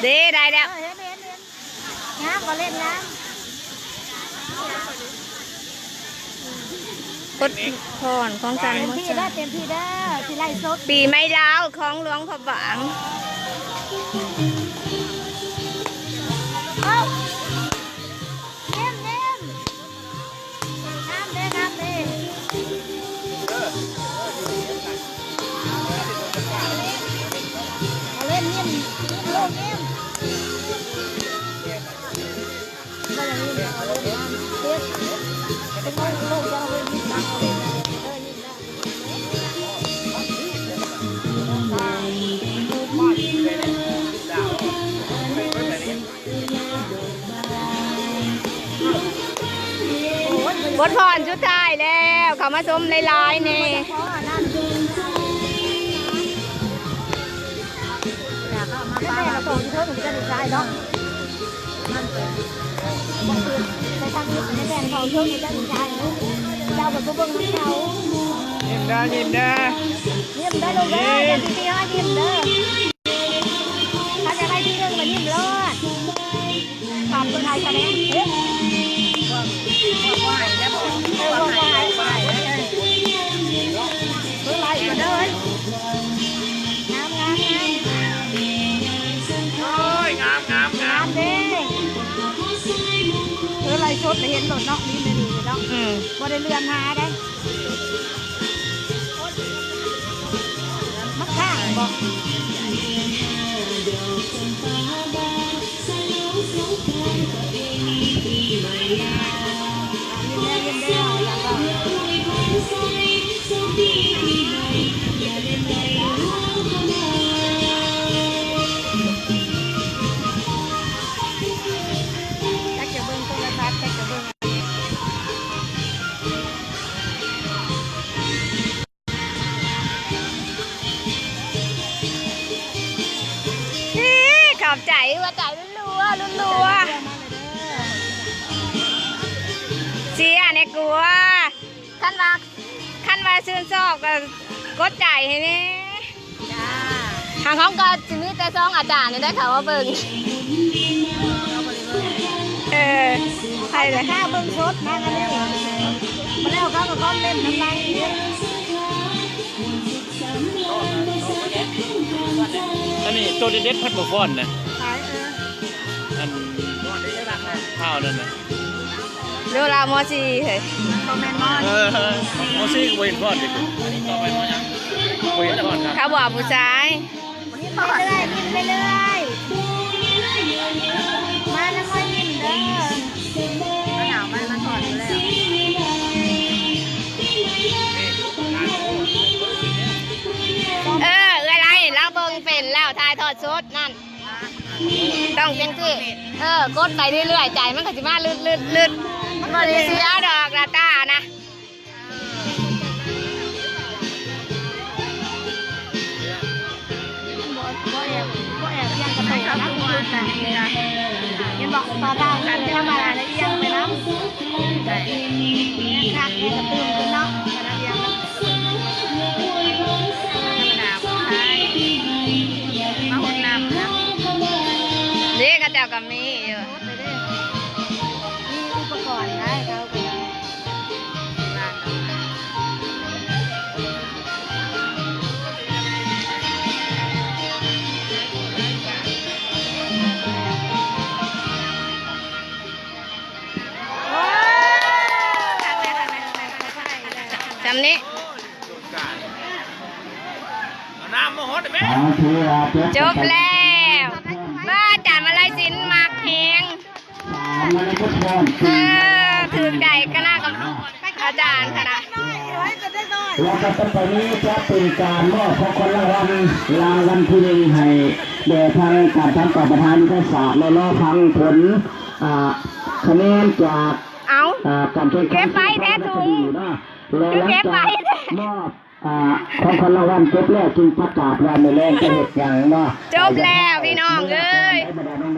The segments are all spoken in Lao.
ເດ້ ໄດ້ແລ້ວ ເອີ ເຫັນ ເຫັນ ເຫັນ ງາມ ບໍ່ເຫຼັ້ນງາມ ບົດພອນຂອງທ່ານ ເຕັມທີ່ເດີ ເຕັມທີ່ເດີ ຊິໄລ່ສົດ ປີໃໝ່ລາວຂອງຫຼວງພະບາງ ເອົ້າ ເງາມເດ້ ງາມເດ້ ເອົາເລີຍ ຍິ້ມ ຍິ້ມລູກ ຍິ້ມ ບໍ່ຢາກຍິ້ມ ເອົາເລີຍ ງາມ ເຮັດ ເຮັດ ເອົາເລີຍ ຍິ້ມ ເອີ ຍິ້ມ ບົດພອນສຸດທ້າຍແລ້ວ ເຂົ້າມາຊົມຫຼາຍໆແນ່ ແມ່ນແມ່ນ ເອົາສອງທີ່ເທິງນີ້ຈະໄດ້ໃຊ້ເນາະ ມັນເປັນ ບໍ່ຄື ໃນທາງນີ້ແມ່ນແມ່ນເຂົາເທິງນີ້ຈະໄດ້ໃຊ້ ເຈົ້າກໍບໍ່ເບິ່ງນຳເຂົາ ຍິ້ມເດີ ຍິ້ມເດີ ຍິ້ມເດີລູກເດີ ຢ່າຊິຕີຮ້າຍ ຍິ້ມເດີ ຖ້າຢາກໄດ້ທີ່ໜຶ່ງກໍຍິ້ມໂລດ ຂອບຄຸນຫຼາຍຊະເດ້ ເອີ ພວກ ພວກບໍ່ໃຫ້ແລ້ວ ເອີ ພວກບໍ່ໃຫ້ ບໍ່ໃຫ້ ເອີ ເບິ່ງຫຼາຍກວ່າເດີ ງາມ ງາມ ງາມ ໂອ້ຍ ງາມ ງາມ ງາມ ງາມເດ້ ເອີ ໄລສົດແລ້ວເຫັນໂລດເນາະ ມີແມ່ນີ້ເນາະ ອືມ ບໍ່ໄດ້ເລື່ອນຫາເດ້ ມັນຄ້າງບໍ່? ຈັກຈະເບິ່ງໂທລະທັດ ຈັກຈະເບິ່ງ ອີ ຂອບໃຈ ຫົວໃຈ ລັວໆ ເຊຍແດ່ກວ່າ ຄັນວ່າ ຄັນວ່າຊື່ນຊອບກໍກົດໃຈໃຫ້ແດ່ ຈ້າ ທາງຫ້ອງກໍຊິມີແຕ່ສອງອາຈານນີ້ແຫຼະເຂົ້າມາເບິ່ງ ເອີ ໃຜແຫຼະ ເຂົາເບິ່ງສົດນະ ອັນນີ້ ມາແລ້ວເຂົາກໍຄອມເມັນນຳຫຼັງ ອັນນີ້ໂຕເດັດໆ ເພິ່ນບໍ່ຟ້ອນນະ ໃຜ ເອີ ອັນ ພາວນັ້ນນະ ໂດລາມໍສີ່ເຮີ້ຍ ບໍ່ແມ່ນມໍ ເອີ ມໍສີ່ກໍບໍ່ເຫັນຟ້ອນເດ ບໍ່ເຫັນຟ້ອນນະ ເຂົາບອກຜູ້ຊາຍ ຍິ້ມໄປເລື້ອຍ ຍິ້ມໄປເລື້ອຍ ມານຳມາຍິ້ມເດີ ໜາວມັນມາຖອດແລ້ວ ເອີ ເອື້ອຍໄລ ລາວເບິ່ງເປັນແລ້ວ ຖ່າຍທອດສົດນັ້ນ ຕ້ອງເປັນທີ່ ເອີ ກົດໄປເລື້ອຍໆ ໃຈມັນກໍຊິມາລຶດໆໆ ບໍ່ໄດ້ເສຍດອກລາຕານະ ບໍ່ ບໍ່ແອບ ບໍ່ແອບ ຢ້ານກະໂຕນະ ເຫັນບໍ່ ຕອນເຮົາທຳມະດາລະ ຢ້ານໄປນຳ ຄັກ ກະຕື່ນຂຶ້ນເນາະ ມາຫົດນ້ຳນະ ເດ້ ເຂົາເຈົ້າກໍມີຢູ່ ມີອຸປະກອນໄດ້ ເຂົາກໍໄດ້ ສ່ຳນີ້ ເອົານ້ຳມາຫົດແມ່ ຈົບແລ້ວ ວ່າອາຈານມະໄລສິນມັກແຮງ ເອີ ຖືກໃຈຄະນະກຳມະການ ອາຈານຄະນະ ແລ້ວກໍຕໍ່ໄປນີ້ຈະເປັນການມອບຂອງຂວັນລາງວັນ ລາງວັນທີໜຶ່ງໃຫ້ແດ່ທາງການທາງກອງປະທານຍຸດທະສາດ ແລະ ລໍຟັງຜົນ ອ່າ ຄະແນນຈາກ ເອົ້າ ອ່າ ການແຂ່ງຂັນ ເກັບໄວ້ແທ້ ແລະ ຫຼັງຈາກມອບ ອ່າ ຂອງຂວັນລາງວັນຈົບແລ້ວ ຈຶ່ງປະກາດວ່າມື້ແລງຈະເຮັດຫຍັງເນາະ ຈົບແລ້ວພີ່ນ້ອງເອີຍ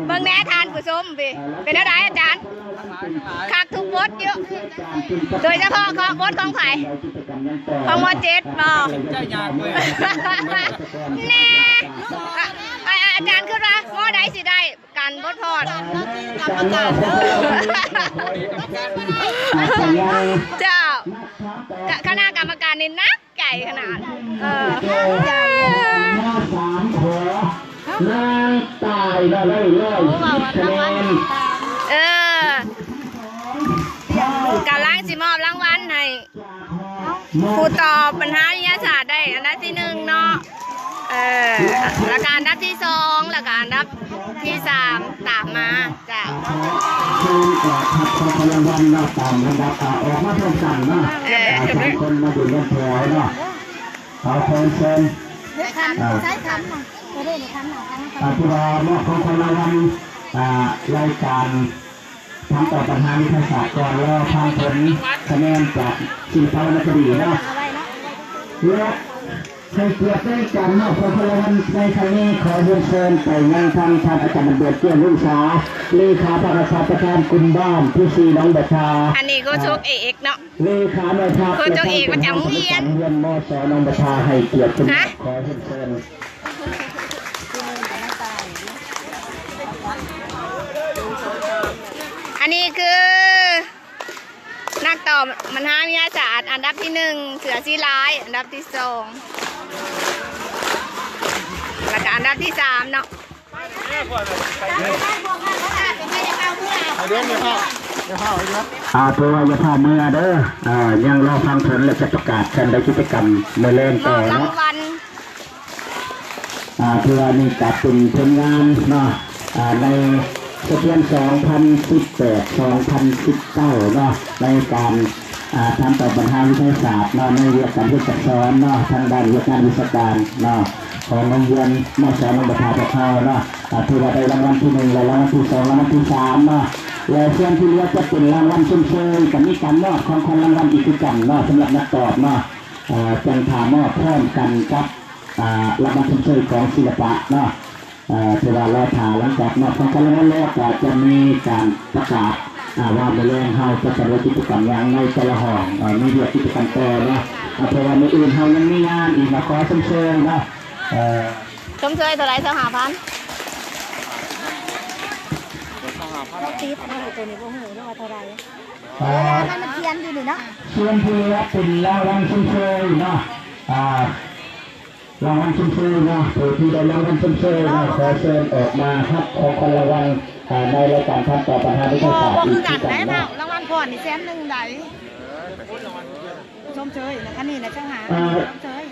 ເບິ່ງແດ່ທ່ານຜູ້ຊົມ ເປັນແນວໃດອາຈານ? ຄັກທຸກບົດຢູ່ ໂດຍສະເພາະຂອງບົດຂອງໃຜ? ຂອງໝໍເຈັດບໍ່? ເຈົ້າຍາກເວີຍ ແນ່ ອ້າຍ ອາຈານຄິດວ່າໝໍໃດຊິໄດ້ການບົດພອດ? ກຳມະການ ເຈົ້າ ຄະ ຄະນະກຳມະການນີ້ໜັກໃຈຂະໜາດ. ເອີ ນາງຕາຍລະໄດ້ຮ້ອຍສິບຄະແນນ. ເອີ ກຳລັງຊິມອບລາງວັນໃຫ້ ຜູ້ຕອບບັນຫາວິທະຍາສາດໄດ້ອັນດັບທີໜຶ່ງເນາະ ເອີ ແລ້ວກະອັນດັບທີສອງ ແລ້ວກະອັນດັບທີສາມຕາມມາ. ເຈົ້າ ເຊີນອອກຮັບຂອງລາງວັນເນາະ ຕາມລຳດັບ ອາ ອອກມາພ້ອມກັນເນາະ. ເອີ ອາ ສາມຄົນມາຢູ່ຮຽງແຖວເນາະ ເອົາ ຂໍເຊີນ ໃຊ້ຄຳ ອາ ໃຊ້ຄຳນະ ໂຕເດ້ນີ້ຄຳນະ ຄຳນະ ອາ ຜູ້ວ່າມອບຂອງຂວັນລາງວັນ ອາ ລາຍການ ຖາມຕອບບັນຫາວິທະຍາສາດກ່ອນ ລໍຟັງຜົນຄະແນນຈາກສິລະປະວັນນະຄະດີເນາະ ແລະ ໃຫ້ກຽດໃນການມອບຂອງຂວັນລາງວັນໃນຄັ້ງນີ້ ຂໍຮຽນເຊີນໄປຍັງທາງທ່ານອາຈານ ເດືອນ ເກື້ອຮຸງສາ ເລຂາພັກລັດຖະປະທານກຸ່ມບ້ານທີສີ່ ໜອງບັວທາ ອັນນີ້ໂຄສົກເອກເນາະ ເລຂາໜ່ວຍພັກ ໂຄສົກເອກປະຈຳໂຮງຮຽນ ໂຮງຮຽນ ມສ ໜອງບັວທາ ໃຫ້ກຽດຂຶ້ນມາ ຂໍຮຽນເຊີນ. ອັນນີ້ຄືນັກຕອບບັນຫາວິທະຍາສາດອັນດັບທີໜຶ່ງ ເສືອສີລາຍ ອັນດັບທີສອງ ແລ້ວກະອັນດັບທີສາມເນາະ. ອາ ຖືວ່າຢ່າຟ້າວເມືອເດີ ອາ ຍັງລໍຟັງຜົນ ແລະ ຈະປະກາດຄັນໄດ້ກິດຈະກຳມື້ແລງຕໍ່ເນາະ. ອາ ຖືວ່ານີ້ກະເປັນຜົນງານເນາະ ອາ ໃນສະເພາະສອງພັນສິບແປດ ສອງພັນສິບເກົ້າເນາະ ໃນການ ອາ ຖາມຕອບບັນຫາວິທະຍາສາດເນາະ ໃນວຽກການຮຽນການສອນເນາະ ທາງດ້ານວຽກງານວິຊາການເນາະ ຂອງໂຮງຮຽນ ມສ ໜອງບັວທາພວກເຮົາເນາະ ອາ ຖືວ່າໄດ້ລາງວັນທີໜຶ່ງ ແລະ ລາງວັນທີສອງ ລາງວັນທີສາມເນາະ ແລະ ສ່ວນທີ່ເຫຼືອຈະເປັນລາງວັນຊົມເຊີຍ ກະມີການມອບຂອງຂວັນລາງວັນອີກຄືກັນເນາະ ສຳລັບນັກຕອບເນາະ ອາ ຈັ່ງຖ້າມອບພ້ອມກັນກັບ ອາ ລາງວັນຊົມເຊີຍຂອງສິລະປະເນາະ ເອີ ຖືວ່າລໍຖ້າ ຫຼັງຈາກມອບຂອງຂວັນລາງວັນແລ້ວ ກໍຈະມີການປະກາດ ອາ ວ່າມື້ແລງເຮົາຈະສຳເລັດກິດຈະກຳຫຍັງໃນແຕ່ລະຫ້ອງ ເອີ ມີວຽກກິດຈະກຳຕໍ່ເນາະ ເພາະວ່າມື້ອື່ນເຮົາຍັງມີງານອີກເນາະ ຂໍຊົມເຊີຍເນາະ ເອີ ຊົມເຊີຍເທົ່າໃດ? ຊາວຫ້າພັນ ເຮົາຕິດເນາະ ໂຕນີ້ບໍ່ຮູ້ເນາະວ່າເທົ່າໃດ ເອີ ໃຫ້ມັນຂຽນຢູ່ນີ້ເນາະ ສ່ວນທີ່ເຫຼືອເປັນລາງວັນຊົມເຊີຍເນາະ ອາ ລາງວັນຊົມເຊີຍເນາະ ຜູ້ທີ່ໄດ້ລາງວັນຊົມເຊີຍເນາະ ຂໍເຊີນອອກມາຮັບຂອງຂວັນລາງວັນ ອາ ໃນລາຍການຖາມຕອບບັນຫາວິທະຍາສາດອີກຄືກັນເນາະ ລາງວັນພອນນີ້ແສນໜຶ່ງໃດ ຊົມເຊີຍນະ ອັນນີ້ນະ ຊາວຫ້າ ອາ ຊົມເຊີຍ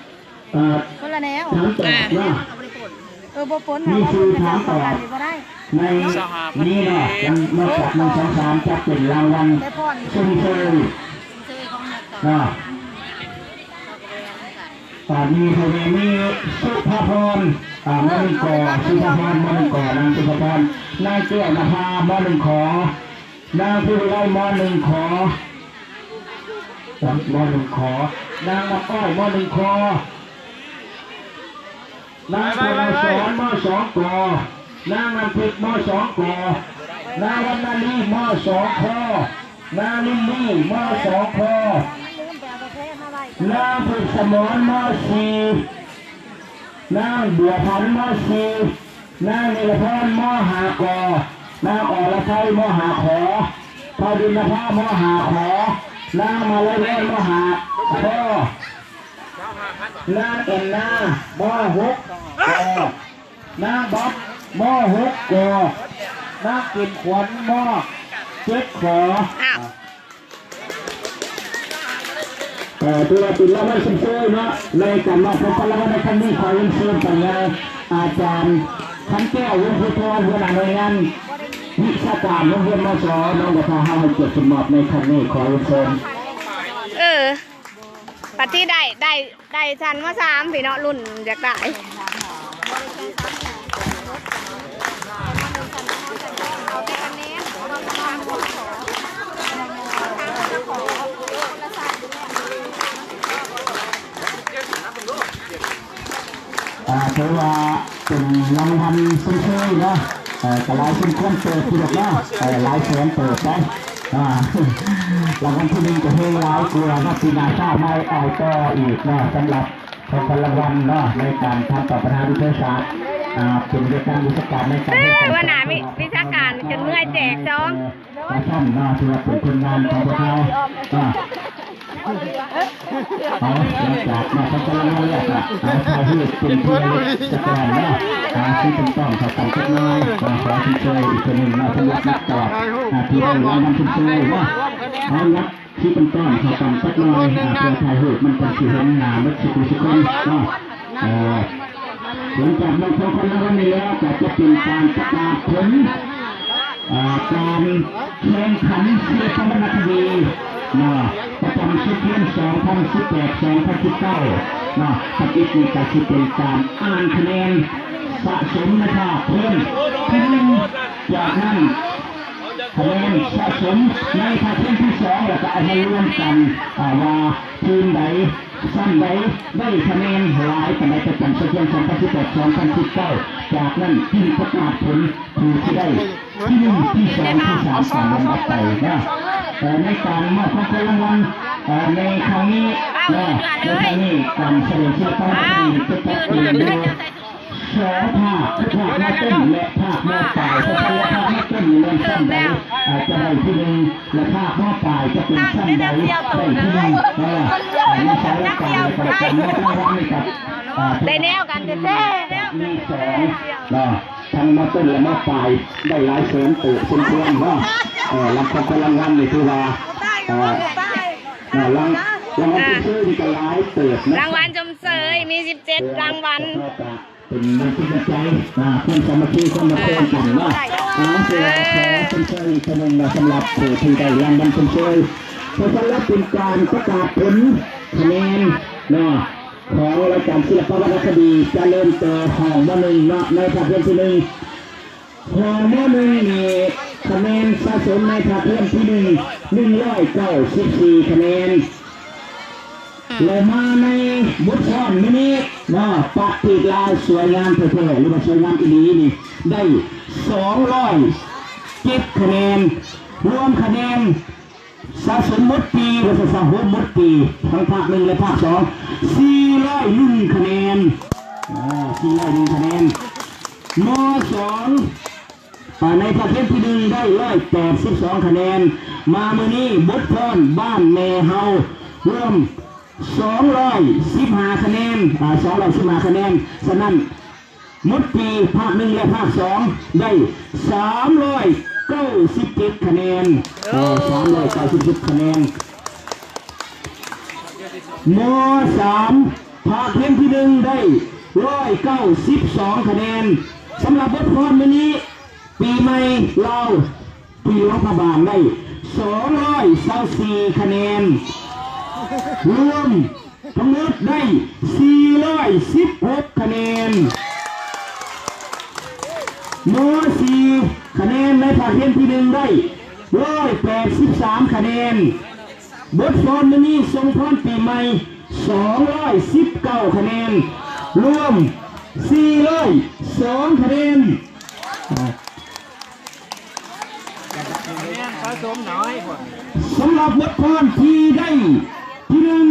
ອາ ຄົນລະແນວ ຖາມຕອບເນາະ ເອີ ບໍ່ປົນ ມີຊື່ຖາມຕອບ ບໍ່ໄດ້ ໃນນີ້ເນາະ ນອກຈາກ ໜຶ່ງ ສອງ ສາມ ຈະເປັນລາງວັນຊົມເຊີຍເນາະ ອາ ມີໃຜແດ່? ມີສຸພາພອນ ອາ ມໍໜຶ່ງ ກ ສຸພາພອນ ມໍໜຶ່ງ ກ ນາງສຸພາພອນ ນາງແກ້ວນະພາ ມໍໜຶ່ງ ຂ ນາງພູວິໄລ ມໍໜຶ່ງ ຂ ມໍໜຶ່ງ ຂ ນາງນ້ຳອ້ອຍ ມໍໜຶ່ງ ຄ ນາງປະພາສອນ ມໍສອງ ກ ນາງນ້ຳທິບ ມໍສອງ ກ ນາງວັນນາລີ ມໍສອງ ຄ ນາງລິນລີ ມໍສອງ ຄ ນາງເພັດສະໝອນ ມໍສີ່ ນາງບົວພັນ ມໍສີ່ ນາງນິລະພອນ ມໍຫ້າ ກ ນາງອລະໄຊ ມໍຫ້າ ຂ ພາວິນນະພາ ມໍຫ້າ ຂ ນາງມາໄລວອນ ມໍຫ້າ ຄ ນາງແອນນາ ມໍຫົກ ກ ນາງບັອບ ມໍຫົກ ກ ນາງເກັມຂວັນ ມໍເຈັດ ຂ ເອີ ຖືວ່າເປັນລາງວັນຊົມເຊີຍເນາະ ໃນການມອບຂອງຂວັນລາງວັນໃນຄັ້ງນີ້ ຂໍຮຽນເຊີນໄປຍັງອາຈານ ຄຳແກ້ວ ວົງພູທອນ ຫົວໜ້າໜ່ວຍງານວິຊາການໂຮງຮຽນ ມສ ໜອງບັວທາ ເຮົາໃຫ້ກຽດຂຶ້ນມອບໃນຄັ້ງນີ້ ຂໍຮຽນເຊີນ ເອີ ປາດທີ່ໄດ້ ໄດ້ ໄດ້ຊັ້ນ ມ ສາມ ພີ້ເນາະ ລຸ້ນຢາກໄດ້ ອ່າ ຖືວ່າເປັນລາງວັນຊົມເຊີຍເນາະ ເອີ ກໍຫຼາຍສົມຄວນເຕີບຢູ່ດອກເນາະ ເອີ ຫຼາຍແສນເຕີບໄດ ອ່າ ລາງວັນທີໜຶ່ງກໍເຮງຫຼາຍກວ່າເນາະ ປີໜ້າຊາວໃໝ່ເອົາຕໍ່ອີກເນາະ ສຳລັບຂອງຂວັນລາງວັນເນາະ ໃນການຖາມຕອບບັນຫາວິທະຍາສາດ. ອ່າ ເປັນການວິຊາການໃນການເຮັດ ຫົວໜ້າວິຊາການຈົນເມື່ອຍແຈກຊອງ ວ່າຊັ້ນເນາະ ຖືວ່າເປັນຜົນງານຂອງພວກເຮົາເນາະ. ເອົາ ຫຼັງຈາກເນາະ ເຂົາກຳລັງມາແລ້ວກໍ ອ່າ ຖ່າຍຮູບເປັນທີ່ລະລຶກສະກ່ອນເນາະ. ອ່າ ທີ່ເປັນຕ້ອງເຂົ້າກັນຈັກໜ້ອຍ ອ່າ ຂໍຊົມເຊີຍອີກເທື່ອໜຶ່ງເນາະ ສຳລັບນັກກອລຟ ອ່າ ທີ່ໄດ້ລາງວັນຊົມເຊີຍເນາະ. ເອົາ ທີ່ເປັນຕ້ອງເຂົ້າກັນຈັກໜ້ອຍ ອ່າ ເພື່ອຖ່າຍຮູບ ມັນຈັ່ງຊິເຫັນໜ້າໝົດສູ່ຜູ້ສູ່ຄົນເນາະ. ເອີ ຫຼັງຈາກມອບຂອງຂວັນລາງວັນນີ້ແລ້ວ ກໍຈະເປັນການປະກາດຜົນ ອ່າ ການແຂ່ງຂັນສິລະປະວັນນະຄະດີເນາະ ປະຈຳຊຸດຮຽນ ສອງພັນສິບແປດ ສອງພັນສິບເກົ້າເນາະ. ທຳອິດນີ້ກໍຊິເປັນການອ່ານຄະແນນສະສົມໃນພາກເທອມທີໜຶ່ງ ຈາກນັ້ນ ຄະແນນສະສົມໃນພາກເທອມທີສອງ ແລ້ວກໍເອົາມາລວມກັນ ອ່າ ວ່າທີມໃດ ຊັ້ນໃດໄດ້ຄະແນນຫຼາຍປານໃດ ປະຈຳເຊີຍ ສອງພັນສິບແປດ ສອງພັນສິບເກົ້າ ຈາກນັ້ນຈຶ່ງປະກາດຜົນຜູ້ທີ່ໄດ້ທີໜຶ່ງ ທີສອງ ທີສາມ ຕາມລຳດັບໄປເນາະ. ເອີ ໃນການມອບຂອງຂວັນລາງວັນ ເອີ ໃນຄັ້ງນີ້ເນາະ ໃນຄັ້ງນີ້ການສະແດງສິລະປະວັນນະຄະດີຈະຈັດຂຶ້ນຢູ່ ສອງພາກ ຄືພາກ ມ.ຕົ້ນ ແລະ ພາກ ມ.ປາຍ. ເພາະສະນັ້ນ ພາກ ມ.ຕົ້ນ ແມ່ນຊັ້ນໃດ ອາດຈະໄດ້ທີໜຶ່ງ ແລະ ພາກ ມ.ປາຍ ຈະເປັນຊັ້ນໃດໄດ້ທີໜຶ່ງ. ເອີ ໃນສາຍການ ແລະ ການມອບລາງວັນນີ້ກໍ ອ່າ ໄດ້ແນວກັນແທ້ໆ ມີສອງເນາະ ທັງ ມ.ຕົ້ນ ແລະ ມ.ປາຍ ໄດ້ຫຼາຍແສນເຕີບສົມຄວນເນາະ. ເອີ ລາງວັນ ຂອງລາງວັນນີ້ຖືວ່າ ເອີ ລາງ ລາງວັນຊົມເຊີຍນີ້ກໍຫຼາຍເຕີບເນາະ ລາງວັນຊົມເຊີຍມີສິບເຈັດລາງວັນ. ເປັນແຮງຈູງໃຈ ອ່າ ຄວາມສາມັກຄີ ຄວາມຮັກແພງກັນເນາະ. ອ່າ ຂໍຊົມເຊີຍອີກເທື່ອໜຶ່ງເນາະ ສຳລັບຜູ້ທີ່ໄດ້ລາງວັນຊົມເຊີຍ. ເພາະສຳລັບເປັນການປະກາດຜົນຄະແນນເນາະ ຂອງລາຍການສິລະປະວັນນະຄະດີ ຈະເລີ່ມແຕ່ຫ້ອງ ມ.ໜຶ່ງ ເນາະ ໃນພາກເທອມທີໜຶ່ງ. ຫ້ອງ ມ.ໜຶ່ງ ນີ້ ຄະແນນສະສົມໃນພາກເທອມທີໜຶ່ງ ໜຶ່ງຮ້ອຍເກົ້າສິບສີ່ຄະແນນ. ແລະ ມາໃນບົດຟ້ອນມື້ນີ້ເນາະ ປະເທດລາວສວຍງາມແທ້ໆ ຫຼືວ່າສວຍງາມອີ່ຫຼີນີ້ ໄດ້ສອງຮ້ອຍເຈັດຄະແນນ. ລວມຄະແນນສະສົມໝົດປີ ວ່າຊັ້ນຊະ ຮວມໝົດປີ ທັງພາກໜຶ່ງ ແລະ ພາກສອງ ສີ່ຮ້ອຍໜຶ່ງຄະແນນ. ອ່າ ສີ່ຮ້ອຍໜຶ່ງຄະແນນ. ມ.ສອງ ອ່າ ໃນພາກເທອມທີໜຶ່ງໄດ້ຮ້ອຍແປດສິບສອງຄະແນນ. ມາມື້ນີ້ບົດຟ້ອນບ້ານແມ່ເຮົາ ລວມສອງຮ້ອຍສິບຫ້າຄະແນນ ອ່າ ສອງຮ້ອຍສິບຫ້າຄະແນນ. ສະນັ້ນ ໝົດປີພາກໜຶ່ງ ແລະ ພາກສອງໄດ້ສາມຮ້ອຍເກົ້າສິບເຈັດຄະແນນ. ເອີ ສາມຮ້ອຍເກົ້າສິບເຈັດຄະແນນ. ມ.ສາມ ພາກເທອມທີໜຶ່ງໄດ້ຮ້ອຍເກົ້າສິບສອງຄະແນນ. ສຳລັບບົດຟ້ອນມື້ນີ້ ປີໃໝ່ລາວ ທີ່ຫຼວງພະບາງໄດ້ສອງຮ້ອຍຊາວສີ່ຄະແນນ. ລວມທັງໝົດໄດ້ສີ່ຮ້ອຍສິບຫົກຄະແນນ. ມ.ສີ່ ຄະແນນໃນພາກຮຽນທີໜຶ່ງໄດ້ຮ້ອຍແປດສິບສາມຄະແນນ. ບົດຟ້ອນມື້ນີ້ສົ່ງພອນປີໃໝ່ສອງຮ້ອຍສິບເກົ້າຄະແນນ. ລວມສີ່ຮ້ອຍສອງຄະແນນ. ສຳລັບບົດຟ້ອນທີ່ໄດ້ທີໜຶ່ງ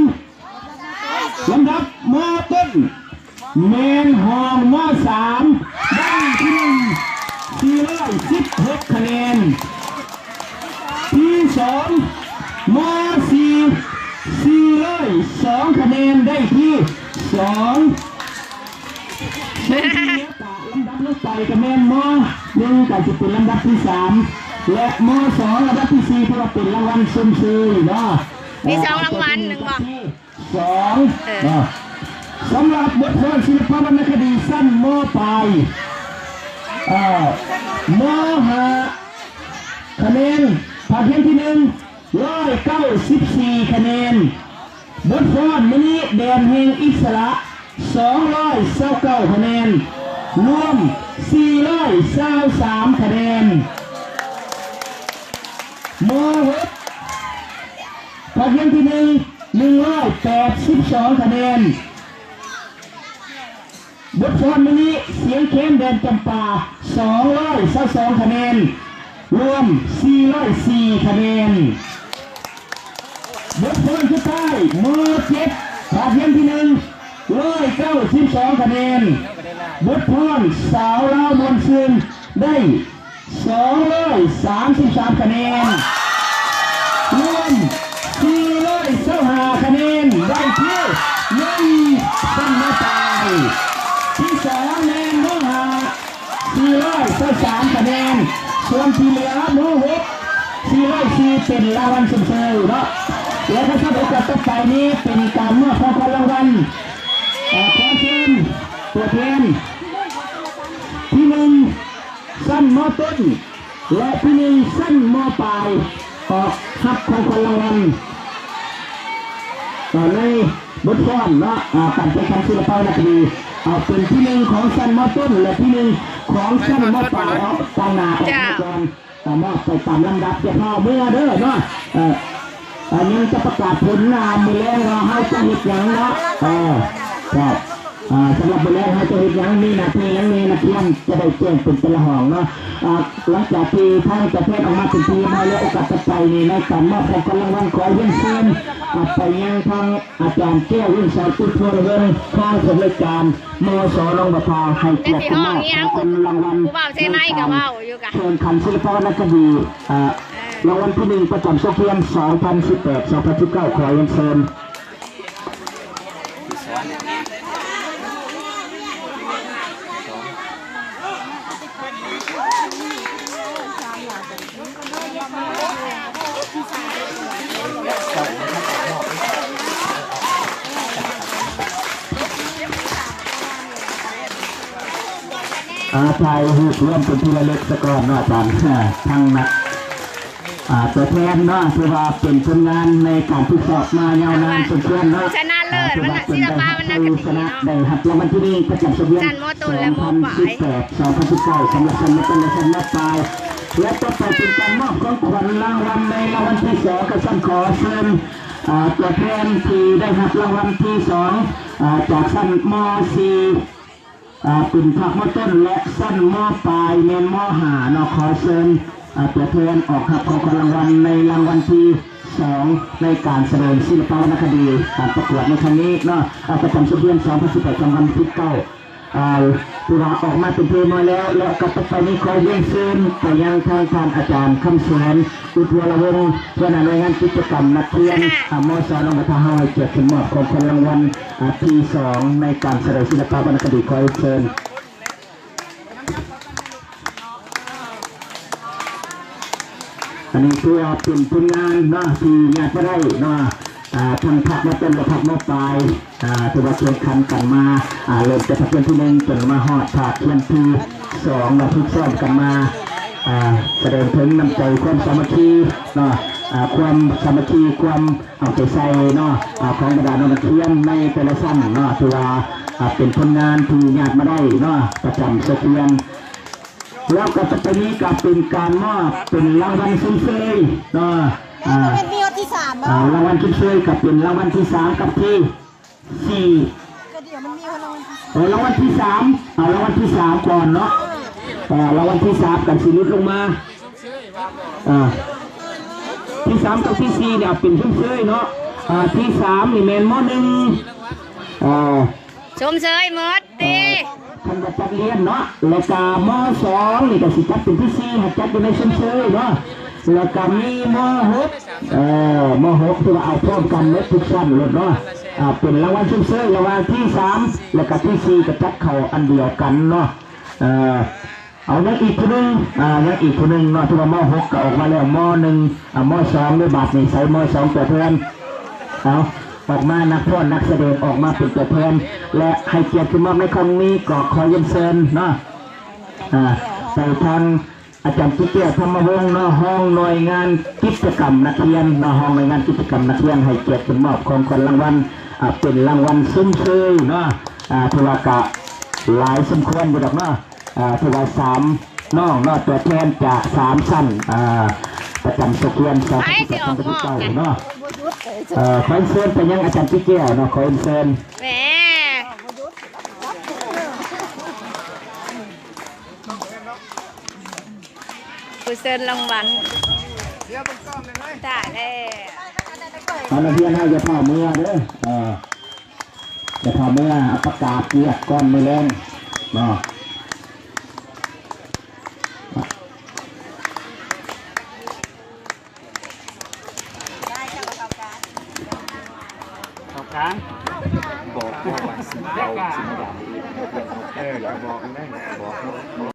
ລຳດັບ ມ.ຕົ້ນ ແມ່ນຫ້ອງ ມ.ສາມ ໄດ້ທີໜຶ່ງ ສີ່ຮ້ອຍສິບຫົກຄະແນນ. ທີສອງ ມ.ສີ່ ສີ່ຮ້ອຍສອງຄະແນນ ໄດ້ທີສອງ. ສ່ວນທີ່ເຫຼືອກະລຳດັບລົງໄປກະແມ່ນ ມ.ໜຶ່ງ ກະຊິເປັນລຳດັບທີສາມ ແລະ ມ.ສອງ ລຳດັບທີສີ່ ເພາະວ່າເປັນລາງວັນຊົມເຊີຍເນາະ. ມີສອງລາງວັນ ແມ່ນບໍ່? ສອງ ເອີ ເນາະ. ສຳລັບບົດຟ້ອນສິລະປະວັນນະຄະດີຊັ້ນ ມ.ປາຍ ເອີ ມ.ຫ້າ ຄະແນນ ພາກຮຽນທີໜຶ່ງ ຮ້ອຍເກົ້າສິບສີ່ຄະແນນ. ບົດຟ້ອນມື້ນີ້ ແດນແຫ່ງອິດສະຫຼະ ສອງຮ້ອຍຊາວເກົ້າຄະແນນ. ລວມ ສີ່ຮ້ອຍຊາວສາມຄະແນນ. ມ.ຫົກ ພາກຮຽນທີໜຶ່ງ ໜຶ່ງຮ້ອຍແປດສິບສອງຄະແນນ. ບົດຟ້ອນມື້ນີ້ ສຽງແຄນແດນຈຳປາ ສອງຮ້ອຍຊາວສອງຄະແນນ. ລວມ ສີ່ຮ້ອຍສີ່ຄະແນນ. ບົດຟ້ອນສຸດທ້າຍ ມ.ເຈັດ ພາກຮຽນທີໜຶ່ງ ຮ້ອຍເກົ້າສິບສອງຄະແນນ. ບຸດພອນ ສາວລາວມ່ວນຊື່ນ ໄດ້ສອງຮ້ອຍສາມສິບສາມຄະແນນ, ລວມສີ່ຮ້ອຍຊາວຫ້າຄະແນນ ໄດ້ທີ່ໜຶ່ງ ຊັ້ນ ມ.ປາຍ, ທີສອງແມ່ນ ມ.ຫ້າ ສີ່ຮ້ອຍຊາວສາມຄະແນນ, ສ່ວນທີ່ເຫຼືອ ມ.ຫົກ ສີ່ຮ້ອຍສີ່ ເປັນລາງວັນຊົມເຊີຍເນາະ. ແລະ ສຳລັບໂອກາດຕໍ່ໄປນີ້ເປັນການມອບຂອງຂວັນລາງວັນ, ເອີ ຂໍເຊີນຕົວແທນ ທີໜຶ່ງ ຊັ້ນ ມ.ຕົ້ນ ແລະ ທີໜຶ່ງ ຊັ້ນ ມ.ປາຍ ອອກຮັບຂອງຂວັນລາງວັນ ເອີ ໃນບົດຟ້ອນເນາະ ເອີ ການແຂ່ງຂັນສິລະປະວັນນະຄະດີ ເອົາເປັນທີໜຶ່ງຂອງຊັ້ນ ມ.ຕົ້ນ ແລະ ທີໜຶ່ງຂອງຊັ້ນ ມ.ປາຍ ເອົາຕາງໜ້າອອກມາກ່ອນ ເອົາມອບໄປຕາມລຳດັບ ຢ່າຟ້າວເມືອເດີເນາະ ເອີ ເອີ ຍັງຈະປະກາດຜົນ ອາ ມື້ແລງວ່າເຮົາຈະເຮັດຫຍັງເນາະ ເອີ ເຈົ້າ. ອ່າ ສຳລັບມື້ແລງເຮົາຈະເຮັດຫຍັງ ມີໜ້າທີ່ຫຍັງແດ່ ນັກຮຽນຈະໄດ້ແຈ້ງເປັນແຕ່ລະຫ້ອງເນາະ. ອ່າ ຫຼັງຈາກທີ່ທາງຕົວແທນອອກມາເປັນທີ່ຮຽບຮ້ອຍແລ້ວ ໂອກາດຕໍ່ໄປນີ້ ໃນການມອບຂອງຂວັນລາງວັນ ຂໍຮຽນເຊີນ ອ່າ ໄປຍັງທາງອາຈານແກ້ວ ວຽງສອນ ອຸດທົ່ວລະວົງ ຮອງຜູ້ອຳນວຍການ ມສ ໜອງບັວທາ ໃຫ້ກຽດມອບຂອງຂວັນລາງວັນ ໃນການແຂ່ງຂັນສິລະປະວັນນະຄະດີ ອ່າ ລາງວັນທີໜຶ່ງ ປະຈຳສົກຮຽນ ສອງພັນສິບແປດ ສອງພັນສິບເກົ້າ ຂໍຮຽນເຊີນ. ອ່າ ຖ່າຍຮູບລວມເປັນທີ່ລະລຶກສາກ່ອນເນາະອາຈານ ອ່າ ທັງນັກ ອ່າ ຕົວແທນເນາະ ຖືວ່າເປັນຜົນງານໃນການຝຶກຊ້ອມມາຍາວນານສົມຄວນເນາະ ຊະນະເລີດ ອ່າ ວັນນະສິລະປະວັນນະຄະດີເນາະ ໄດ້ຮັບລາງວັນທີໜຶ່ງປະຈຳສັບປະທານ ຊັ້ນ ມ.ຕົ້ນ ແລະ ມ.ປາຍ ສອງພັນສິບແປດ ສອງພັນສິບເກົ້າ ສຳລັບຊັ້ນ ມ.ຕົ້ນ ແລະ ຊັ້ນ ມ.ປາຍ ແລະ ຕໍ່ໄປເປັນການມອບຂອງຂວັນລາງວັນໃນລາງວັນທີສອງ ກະຊັ້ນ ຂໍເຊີນ ອ່າ ຕົວແທນທີ່ໄດ້ຮັບລາງວັນທີສອງ ອ່າ ຈາກຊັ້ນ ມ.ສີ່ ອ່າ ເປັນພາກ ມ.ຕົ້ນ ແລະ ຊັ້ນ ມ.ປາຍ ແມ່ນ ມ.ຫ້າ ເນາະ ຂໍເຊີນ ອ່າ ຕົວແທນອອກຮັບຂອງຂວັນລາງວັນໃນລາງວັນທີສອງ ໃນການສະແດງສິລະປະວັນນະຄະດີ ການປະກວດໃນຄັ້ງນີ້ເນາະ ອ່າ ປະຈຳສົກຮຽນ ສອງພັນສິບແປດ ສອງພັນສິບເກົ້າ ອ່າ ຖືວ່າອອກມາເປັນທີ່ຮຽບຮ້ອຍແລ້ວ ແລະ ກໍຕໍ່ໄປນີ້ຂໍຮຽນເຊີນໄປຍັງທາງທ່ານອາຈານ ຄຳແສນ ອຸດວົລະວົງ ຫົວໜ້າໜ່ວຍງານກິດຈະກຳນັກຮຽນ ອ່າ ມສ ໜອງບັວທາ ເຮົາໃຫ້ກຽດຂຶ້ນມອບຂອງຂວັນລາງວັນ ອ່າ ທີສອງ ໃນການສະແດງສິລະປະວັນນະຄະດີ ຂໍຮຽນເຊີນ. ອັນນີ້ຖືວ່າເປັນຜົນງານເນາະ ທີ່ຍາດບໍ່ໄດ້ເນາະ ອ່າ ທັງພາກ ມ.ຕົ້ນ ແລະ ພາກ ມ.ປາຍ ອ່າ ຖືວ່າແຂ່ງຂັນກັນມາ ອ່າ ເລີ່ມແຕ່ພາກຮຽນທີໜຶ່ງ ຈົນມາຮອດພາກຮຽນທີສອງ ມາຝຶກຊ້ອມກັນມາ ອ່າ ສະແດງເຖິງນ້ຳໃຈຄວາມສາມັກຄີເນາະ ອ່າ ຄວາມສາມັກຄີ ຄວາມເອົາໃຈໃສ່ເນາະ ອ່າ ຂອງບັນດານ້ອງນັກຮຽນໃນແຕ່ລະຊັ້ນເນາະ ຖືວ່າ ອ່າ ເປັນຜົນງານທີ່ຍາດມາໄດ້ເນາະ ປະຈຳໂຮງຮຽນ. ແລ້ວກໍຕໍ່ໄປນີ້ກໍເປັນການມອບເປັນລາງວັນຊົມເຊີຍເນາະ ອ່າ ແມ່ນມີຮອດທີສາມບໍ່? ອ່າ ລາງວັນຊົມເຊີຍກໍເປັນລາງວັນທີສາມກັບທີສີ່ ກໍດຽວມັນມີຮອດລາງວັນທີ ເອີ ລາງວັນທີສາມ ເອົາລາງວັນທີສາມກ່ອນເນາະ ເອີ ລາງວັນທີສາມກໍຊິຫຼຸດລົງມາ ອ່າ ທີສາມກັບທີສີ່ນີ້ເປັນຊົມເຊີຍເນາະ ອ່າ ທີສາມນີ້ແມ່ນ ມ.ໜຶ່ງ ອ່າ ຊົມເຊີຍໝົດຕິ ເອີ ເພິ່ນກໍຈັດລຽນເນາະ ແລ້ວກໍ ມ.ສອງ ນີ້ກໍຊິຈັດເປັນທີສີ່ ໃຫ້ຈັດຢູ່ໃນຊົມເຊີຍເນາະ ແລ້ວກໍມີ ມ.ຫົກ ເອີ ມ.ຫົກ ຖືວ່າເອົາພ້ອມກັນໝົດທຸກຊັ້ນໂລດເນາະ ອ່າ ເປັນລາງວັນຊົມເຊີຍລະຫວ່າງທີສາມ ແລ້ວກໍທີສີ່ ກໍຈັດເຂົ້າອັນດຽວກັນເນາະ ເອີ ເອົາ ຍັງອີກຜູ້ໜຶ່ງ ອ່າ ຍັງອີກຜູ້ໜຶ່ງເນາະ ຖືວ່າ ມ.ຫົກ ກໍອອກມາແລ້ວ ມ.ໜຶ່ງ ອ່າ ມ.ສອງ ໃນບາດນີ້ໃສ່ ມ.ສອງ ຕົວແທນ ເອົາ ອອກມາ ນັກຟ້ອນ ນັກສະແດງ ອອກມາເປັນຕົວແທນ ແລະ ໃຫ້ກຽດຂຶ້ນມອບໃນຄັ້ງນີ້ ກໍຂໍຮຽນເຊີນເນາະ ອ່າ ໄປທາງອາຈານຈິແກ້ວ ທຳມະວົງ ເນາະ ຮອງໜ່ວຍງານກິດຈະກຳນັກຮຽນເນາະ ຮອງໜ່ວຍງານກິດຈະກຳນັກຮຽນ ໃຫ້ກຽດຂຶ້ນມອບຂອງຂວັນລາງວັນ ອ່າ ເປັນລາງວັນຊົມເຊີຍເນາະ ອ່າ ຖືວ່າກະຫຼາຍສົມຄວນຢູ່ດອກເນາະ ອ່າ ຖືວ່າສາມນ້ອງເນາະ ຕົວແທນຈາກສາມຊັ້ນ ອ່າ ປະຈຳໂຮງຮຽນ ສອງພັນສິບແປດ ສອງພັນສິບເກົ້າ ເນາະ ເອີ ຂໍເຊີນໄປຍັງອາຈານຈິແກ້ວເນາະ ຂໍເຊີນ ແໝ ຜູ້ເຊີນລາງວັນ ຕາຍແລ້ວ ເອົາ ນັກຮຽນເຮົາຢ່າຟ້າວເມືອເດີ ເອີ ແຕ່ຖ້າເມື່ອປະກາດວຽກກ່ອນມື້ແລງ ເນາະ ເຂົ້າກາງ ບອກວ່າຊິເອົາ ຊິມາຢາມ ເອີ ກໍບອກນັ້ນ ບອກເນາະ.